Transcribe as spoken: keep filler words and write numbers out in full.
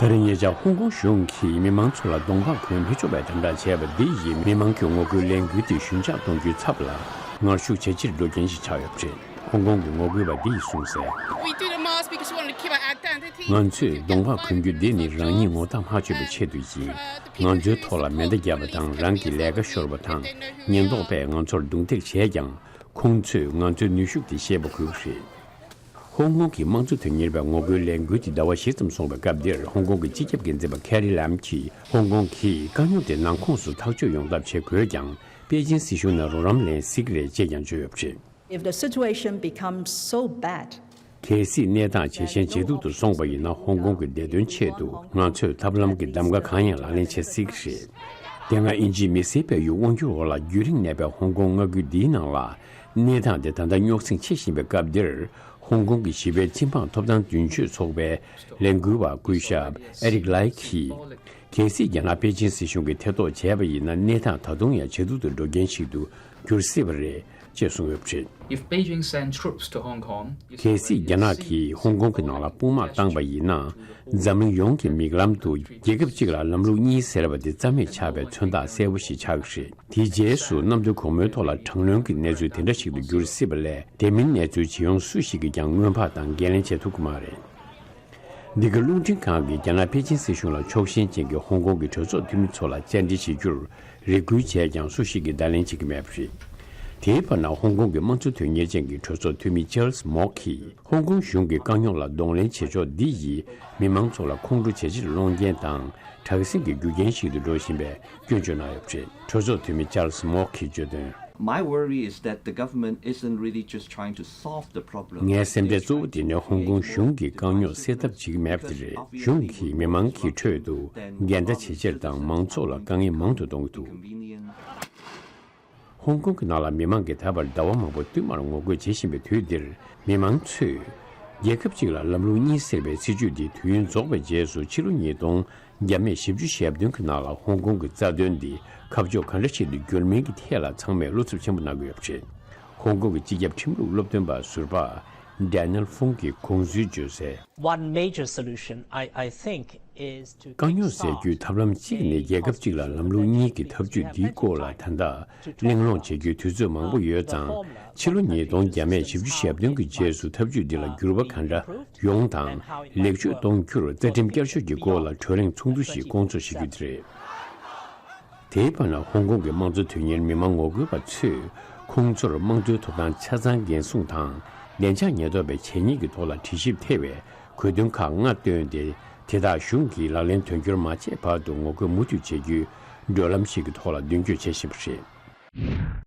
ད་རེས་ཉེ་ཆར་ཧོང་ཀོང་གཞུང་གིས་མི་མང་ཚོ་ལ་གདོང་པ་གོན་མི་ཆོག་པའི་དམ་དྲག་བྱས་པ་འདི་ཡིས་མི་མང་གི་ངོ་རྒོལ་ལས་འགུལ་དེ་ཞུན་ཆག་གཏོང་རྒྱུའི་ཚབ་ལ་ངར་ཤུགས་ཇེ་ཆེར་འགྲོ་རྐྱེན་ཞིག་ཆགས་ཡོད་པ་རེད། ཧོང་ཀོང་གི་ངོ་རྒོལ་བ་འདི་ཡིས་གསུངས་གསལ། We do the mask because we want to keep our identity. ང་ཚོས་གདོང་པ་གོན་རྒྱུ་འདི་ནི་རང་ཉིད་ངོ་རྟགས་མ་ཆོད་པའི་ཆེད་དུ་ཡིན། ང་ཚོའི་ཐོག་ལ་མེ་མདའ་བརྒྱབ་པ་དང་རང་གི་ལས་ཀ་ཤོར་བ་དང་ཉེན་རྟོག་པས་ང་ཚོར་རྡུང་རྡེག་བྱས་ཀྱང་། ཁོང་ཚོས་ང་ཚོའི་ནུས་ཤུགས་དེ་ཤེས་པ་དགོས་ཀྱི་རེད། ཧོང་ཀོང་གི་དམངས་གཙོ་དོན་གཉེར་བའི་ངོ་རྒོལ་ལས་འགུལ་དེ་ཟླ་བ་བཞི་ཙམ་སོང་བའི་སྐབས་འདིར་ཧོང་ཀོང་གི་སྤྱི་ཁྱབ་འགན་འཛིན་པ་ཁེ་རི་ལམ་གྱིས་ཧོང་ཀོང་གིས་དཀའ་རྙོག་དེ་ནང་ཁོངས་སུ་ཐག་གཅོད་ཡོང་ཐབས་བྱེད་དགོས་ཀྱང་པེ་ཅིན་སྲིད་གཞུང་ནས་རོགས་རམ་ལེན་སྲིད་ཀྱི་རེད་ཅེས་ཀྱང་བརྗོད་ཡོད་པ་རེད། If the situation becomes so bad, གལ་སྲིད་གནས་སྟངས་ཇེ་ཞན་ཇེ་སྡུག་ཏུ་སོང་བ་ཡིན་ན་ཧོང་ཀོང་གི་བདེ་དོན་ཆེད་དུ་ང་ཚོས་ཐབས་ལམ་གྱི་གདམ་ག་གང་ཡང་ལག་ལེན་བྱེད་སྲིད་ཀྱི་རེད། དེ་སྔ་དབྱིན་ཇིའི་མི་སེར་སྤེལ་ཡུལ་དབང་སྒྱུར་འོག་ལ་རྒྱུན་རིང་གནས་པའི་ཧོང་ཀོང་མངའ་ཁུལ་འདིའི་ནང་ལ་གནས་སྟངས་དེ་ད་ལྟ་རྙོག་ཟིང་ཆེ་བཞིན་པའི་སྐབས་འདིར་ཧོང་ཀོང་གི་ཞི་བའི་སྤྱི་འབངས་ཐོབ་ཐང་རྒྱུན་སྤྱོད་ཚོགས་པའི་ལས་འགུལ་བ་སྐུ་ཞབས་ཨེ་རིག་ལའི་གིས། གལ་སྲིད་རྒྱ་ནག་པེ་ཅིན་སྲིད་གཞུང་གིས་ཐེ་གཏོགས་བྱས་པ་ཡིན་ན་གནས་སྟངས་ད་དུང་ཡང་ཇེ་སྡུག་ཏུ་འགྲོ་རྐྱེན་ཞིག་ཏུ་འགྱུར་སྲིད་པ་རེད་ཅེས་གསུངས་ཡོད་པ་རེད། If Beijing send troops to Hong Kong, it's གལ་སྲིད་རྒྱ་ནག་གིས་ཧོང་ཀོང་གི་ནང་ལ་དཔུང་དམག་བཏང་པ་ཡིན་ན། འཛམ་གླིང་ཡོངས་ཀྱི་མིག་ལམ་དུ་རྒྱལ་ཁབ་གཅིག་ལ་ལམ་ལུགས་གཉིས་ཟེར་བ་དེ་རྩ་མེད་ཆགས་པའི་མཚོན་རྟགས་གསལ་པོ་ཞིག་ཆགས་ཀྱི་རེད། དེའི་རྗེས་སུ་གནམ་བདེ་སྒོ་མོའི་ཐོག་ལ་གྲང་རློན་གྱི་གནས་ཚུལ་དེ་འདྲ་ཞིག་ཏུ་འགྱུར་སྲིད་པ་ལས་དེ་མིན་གནས་ཚུལ་ཇི་ཡོང་སུ་ཞིག་གིས་ཀྱང་སྔོན་དཔག་དང་འགན་ལེན་བྱེད་ཐུབ་ཀྱི་མ་རེད། འདི་ག་རླུང་འཕྲིན་ཁང་གིས་རྒྱ་ནག་པེ་ཅིན་སྲིད་གཞུང་ལ་ཕྱོགས་ཞེན་ཅན་གྱི་ཧོང་ཀོང་གི་གྲོས་ཚོགས་འཐུས་མི་ཚོ་ལ་བཅར་འདྲི་བྱེད་རྒྱུར་རེ་སྐུལ་བྱས་ཀྱང་སུ་ཞིག་གིས་བརྡ་ལན་བྱེད་ཀྱི་མེད་པ་རེད། དེའི་བར་ན་ཧོང་ཀོང་གི་དམངས་གཙོ་དོན་གཉེར་ཅན་གྱི་གྲོས་ཚོགས་འཐུས་མི་ཅཱལ་སི་མོག་གིས་ཧོང་ཀོང་གཞུང་གི་དཀའ་རྙོག་ལ་གདོང་ལེན་བྱེད་ཕྱོགས་འདི་ཡིས་མི་མང་ཚོ་ལ་ཁོང་ཁྲོ་ཇེ་ཆེར་སློང་རྐྱེན་དང་དྲག་ཟིང་གི་རྒྱུ་རྐྱེན་ཞིག་ཏུ་འགྲོ་བཞིན་པའི་སྐྱོན་བརྗོད་གནང་ཡོད་པ་རེད། གྲོས་ཚོགས་འཐུས་མི་ཅཱལ་སི་མོག་གིས་བརྗོད་དོན། My worry is that the government isn't really just trying to solve the problem. ངའི་སེམས་ཁྲལ་གཙོ་བོ་དེ་ནི་ཧོང་ཀོང་གཞུང་གིས་དཀའ་རྙོག་སེལ་ཐབས་བྱེད་ཀྱི་མེད་པ་དེ་རེད། གཞུང་གིས་མི་མང་གི་ཁྲོད་དུ་འགལ་ཟླ་ཇེ་ཆེར་དང་མང་ཚོགས་ལ་དཀའ་ངལ་མང་དུ་གཏོང་གི་འདུག་ཧོང་ཀོང་གི་ནང་ལ་མི་མང་གིས་ད་བར་ཟླ་བ་མང་པོ་བསྟུད་མར་ངོ་རྒོལ་བྱེད་བཞིན་པའི་དུས་འདིར་མི་མང་ཚོས་རྒྱལ་ཁབ་གཅིག་ལ་ལམ་ལུགས་གཉིས་ཟེར་བའི་སྲིད་ཇུས་འདི་དུས་ཡུན་རྫོགས་པའི་རྗེས་སུ་ཕྱི་ལོ་ཉིས་སྟོང་བརྒྱ་མེད་བཞི་བཅུ་ཞེ་བདུན་གྱི་ནང་ལ་ཧོང་ཀོང་གི་རྩ་དོན་འདི་ཁ་ཕྱོགས་ག་འདྲ་ཞིག་ཏུ་འགྱུར་མིན་གྱི་ཐད་ལ་ཚང་མས་བློ་འཚབ་ཆེན་པོ་གནང་གི་ཡོད་པ་རེད། ཧོང་ཀོང་གི་སྤྱི་ཁྱབ་ཁྲིམས་ལུགས་སློབ་སྟོན་པ་ཟུར་པ་Daniel Fung གིས་དགོངས་ཚུལ་བརྗོད་གསལ། One major solution, I, I think, is to དཀའ་རྙོག་སེལ་རྒྱུའི་ཐབས་ལམ་གཅིག་ནི་རྒྱལ་ཁབ་གཅིག་ལ་ལམ་ལུགས་གཉིས་ཀྱི་ཐབས་ཇུས་འདིའི་སྐོར་ལ་ད་ལྟ་གླེང་སློང་བྱེད་རྒྱུའི་དུས་ཚོད་མང་པོ་ཡོད་ཙང་། ཕྱི་ལོ་ཉིས་སྟོང་བརྒྱ་མེད་བཞི་བཅུ་ཞེ་བདུན་གྱི་རྗེས་སུ་ཐབས་ཇུས་འདི་ལ་འགྱུར་བ་ག་འདྲ་ཡོང་དང་། ལེགས་བཅོས་གཏོང་རྒྱུར་རྩ་ཁྲིམས་བསྐྱར་བཅོས་ཀྱི་སྐོར་ལ་གྲོས་གླེང་ཚོགས་འདུ་ཞིག་སྐོང་ཚོགས་བྱེད་རྒྱུ་དེ་རེད། དེའི་བར་ན་ཧོང་ཀོང་གི་དམངས་གཙོ་དོན་གཉེར་མི་མང་ངོ་རྒོལ་བ་ཚོས་ཁོང་ཚོར་དམངས་གཙོའི་ཐོབ་ཐང་ཆ་ཚང་འགན་སྲུང་དང་བདེ་འཇགས་ཉེན་རྟོག་པའི་བྱས་ཉེས་ཀྱི་ཐོག་ལ་དྲི་ཞིབ་ཐེ་བའི་གོ་དོན་ཁག་ལྔ་བཏོན་ཏེ། དེ་དག་གཞུང་གིས་ལག་ལེན་དོན་འཁྱོལ་མ་བྱས་བར་དུ་ངོ་རྒོལ་མུ་མཐུད་བྱེད་རྒྱུའི་བགྲོད་ལམ་ཞིག་གི་ཐོག་ལ་མདུན་སྐྱོད་བྱེད་བཞིན་པ་རེད།